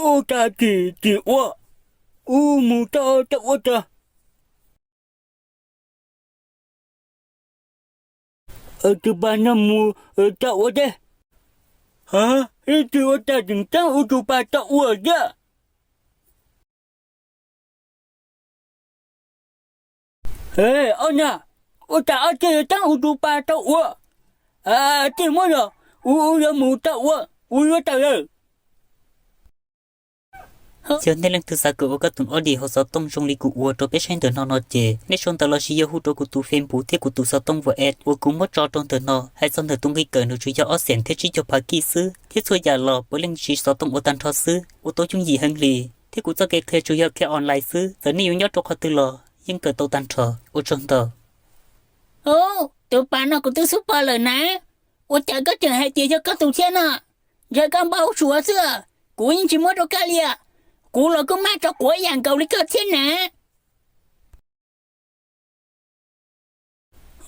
Ua cas tsis tsis ua, kuv mus tau tau ua tag. Tus pas no mus tau ua teb. Ib tug ua cas tseem txeeb ua tus pas tau ua thiab. Ob nag, ua cas ob tug yuav txeeb ua tus pas tau ua? Tij muab los, kuv yuav mus tau ua, kuv yuav tawm lawm. Yog nej leej twg xav kom ua koj tus audio hauv xov tooj zoo li kuv ua rau peb saib ntawm no no ces nej sau ntawv los sis yog hu rau kuv tus Facebook thiab kuv tus xov tooj WhatsApp uas kuv muab tso rau ntawm no hais txog ntawm tus nqi kawm nws tsuas yog ob xees thiab tsib caug phav kij xwb thiab txhua yam los puav leej siv xov tooj ua tag nrho xwb, ua tau yooj yim heev li. Thiab kuv txoj kev qhia tsuas yog qhia online xwb, txawm nej yuav nyob rau qhov twg los yeej kawm tau tag nrho. Ua tsaug ntau. Ub, tus pas no kuv twb xub pom lawm na. Ua cas koj tseem hais tias yog koj tus thiab no? Yog koj npau suav xwb, kuv yeej tsis muab rau koj li. Kuv los kuj maj tso quav ib yam nkaus li koj thiab na.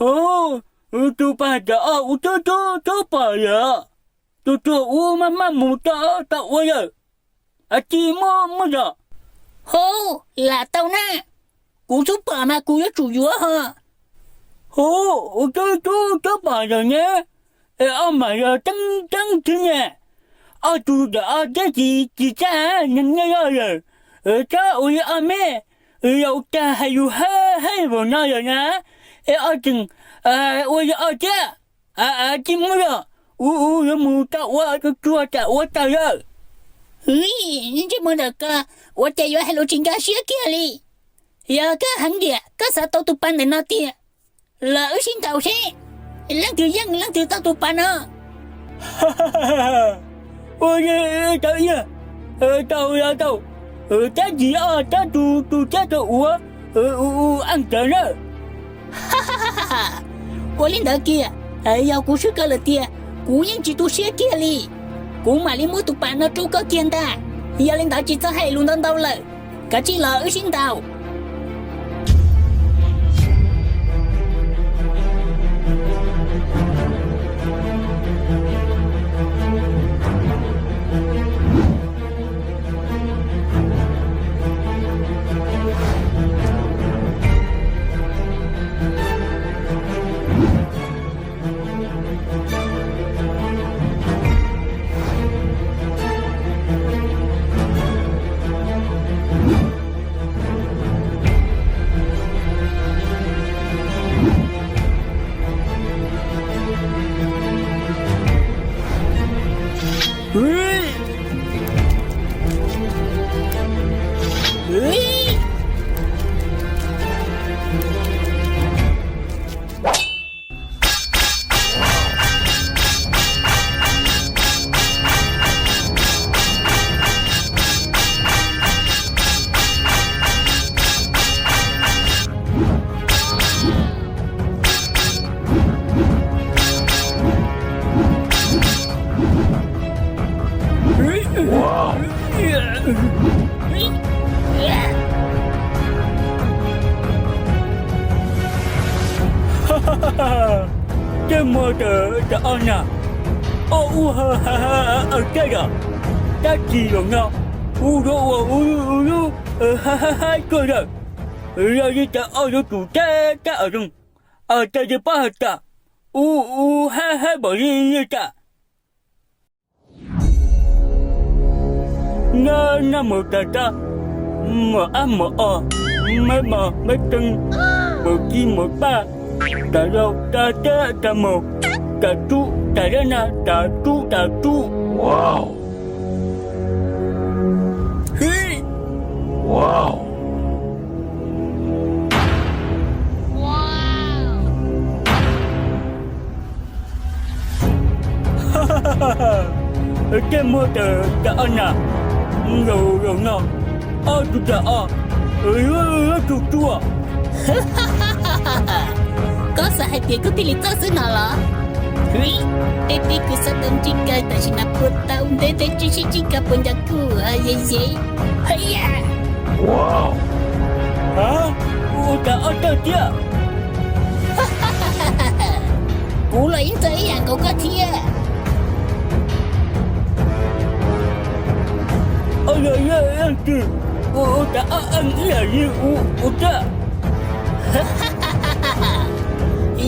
Ub, tus pas cov os kuv twb twb twb pom lawm. Tus tuag ub maj maj mus tau tau ua lawm. Tsis muaj muaj zog. Ub, lam tau na. Kuv twb pom mas kuv yuav tsum yuav ho. Ub, kuv twb twb twb pom lawm ne. Es ob mam yog tseeb tseeb twg ne? Ob tug cov os thiab tsis tsis txaj neeg nyob lawm. Txhob ua li ob me, laus tag hais lus hab hab npaum no lawm na. Es ob tseem ua li ob thiab. Tsis muaj zog, kuv yuav mus tau ua tsuag tsuag tsam ua tawm lawm. Ntsej muag ntawm koj, ua cas yuav hais lus tsis nkag siab kiag li? Yog koj heev tiag koj xav tau tus pas ntawm no tiag, los wb sib ntaus seb leej twg yeej leej twg tau tus pas no. Ua li tau iag, tau los tau, tab sis ob tab tus tus thiab tus ua, ua ua aj tawv na. Ua li ntawd kiag, yog kuv swb koj lawm tiag, kuv yeej tsis tu siab kiag li. Kuv mam li muab tus pas no rau koj kiag ntag. Yog li ntawd tsis txhob hais lus ntau ntau lawm, kav tsij los wb sib ntaus. Tej muag tam ob na, ob ub ha ha ha tej yom, tab sis zaum no kuv yuav ua ub ub ub ha ha ha tuaj lawm, yog li cas ob yuav tsum tab tab zoo, cas tsis paub hais tias ub ub ha ha npaum li li cas. Nyob noj mus tas tas, mos ab mos os, meb mos meb teev, mos ci mos paj, tas laus tas teb tas maus, tas rub tas dab na tas rub tas rub. Tej muag tam ob na, zaum zaum no ob tug tam ob yuav tsum tuag. Koj xav hais tias koj thiaj li txawj xwb no los? Peb peb kuj xav tau ntsib koj tam sim no puas tau ntev ntev tsis sib ntsib koj puas nco kuv ye ye. Haya! Ua cas ob tawg thiab? Kuv los yeej txawj ib yam nkaus koj thiab. Ob Yog, yog, yog, ua cas ib yam li ua tiag.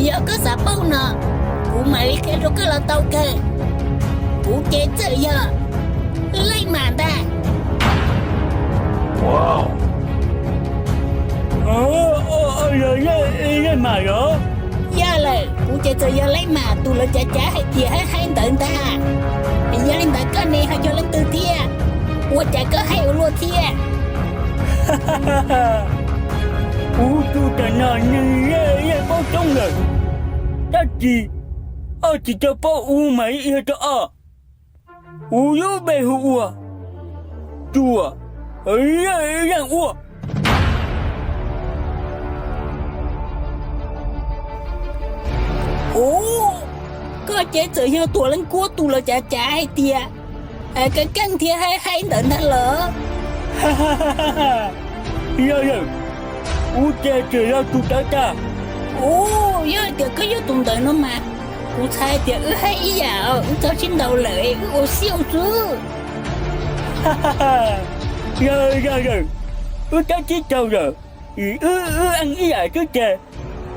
Yog koj xav paub no, kuv mam li qhia rau koj los tau kawg. Kuv ces txawm yog leej mam ntag. Yog leej mam yog? Yog lawm, kuv ces txawm yog leej mam tus lawv cav cav hais tias haib haib ntawd ntag. Yog li ntawd koj ne ho yog leej twg thiab? Ua cas koj haib ua luaj thiab? Kuv tus tam no nws yeej paub coob lawm, tab sis koj tsis tau paub, kuv mam li qhia rau koj. Kuv lub npe hu ua Tsuas Yeej Ua. Ub, koj ces txawm yog Tuam Leej Kuab tus lawv cav cav hais tias keej keej thiab haib haib ntawd ntag los? Yog lawm, kuv ces txawm yog tus ntawd tag. Ub, yog hais tias koj yog tus ntawd no mas, kuv xav hais tias wb haib ib yam, wb txhob sib ntaus lawm, wb ua xiauj xwb. Yog, yog lawm, wb tab tsis tau lawm, wb, wb eej ib yam xwb ces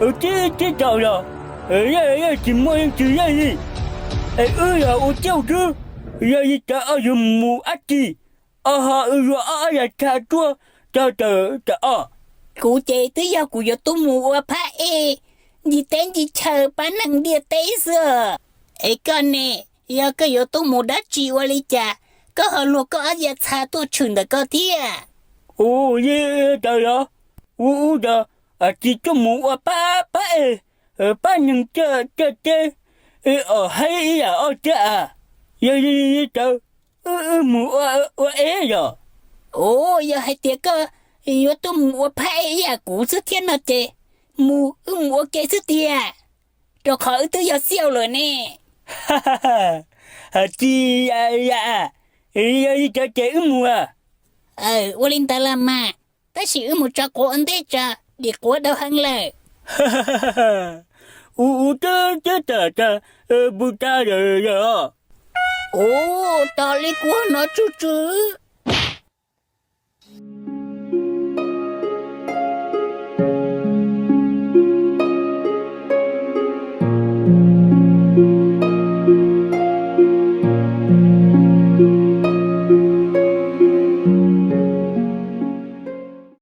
wb tsis tau los, yeej tsis muaj leej twg yeej li, es wb los ua tsiauj xwb. Yog li cas koj yuav mus dab tsi, koj ho yuav ob yam txha tuaj tso tawm os? Kuv ces twb yog kuv yuav tuaj mus ua phab ej, ncig teb ncig chaw pab neeg ntiaj teb xwb. Es koj ne, yog koj yuav tuaj mus dab tsi ua li cas koj ho luag koj ob yam txha tuaj tshwm ntawm koj thiab? Ua li cas los? Ub, ub, tsis tuaj mus ua phab phab ej, pab neeg ntiaj teb, es haib ib yam os thiab as. Yog li cas wb, wb mus ua ej yom? Ub, yog hais tias koj yuav tuaj mus ua phab ej ib yam kuv xwb thiab no ces mus, wb mus ua ke xwb tiag, rau qhov wb twb yog xiauj lawm ne. Hais tsis yam, yog li cas ces wb mus. Ua li ntawd los mas, tab sis wb mus tso quav ua ntej tso, dim quav dau heev lawm. Ub, ub, twb twb tam tas, pus tas yawm yawm os. Ub, tos li kuv hnov tsw tsw.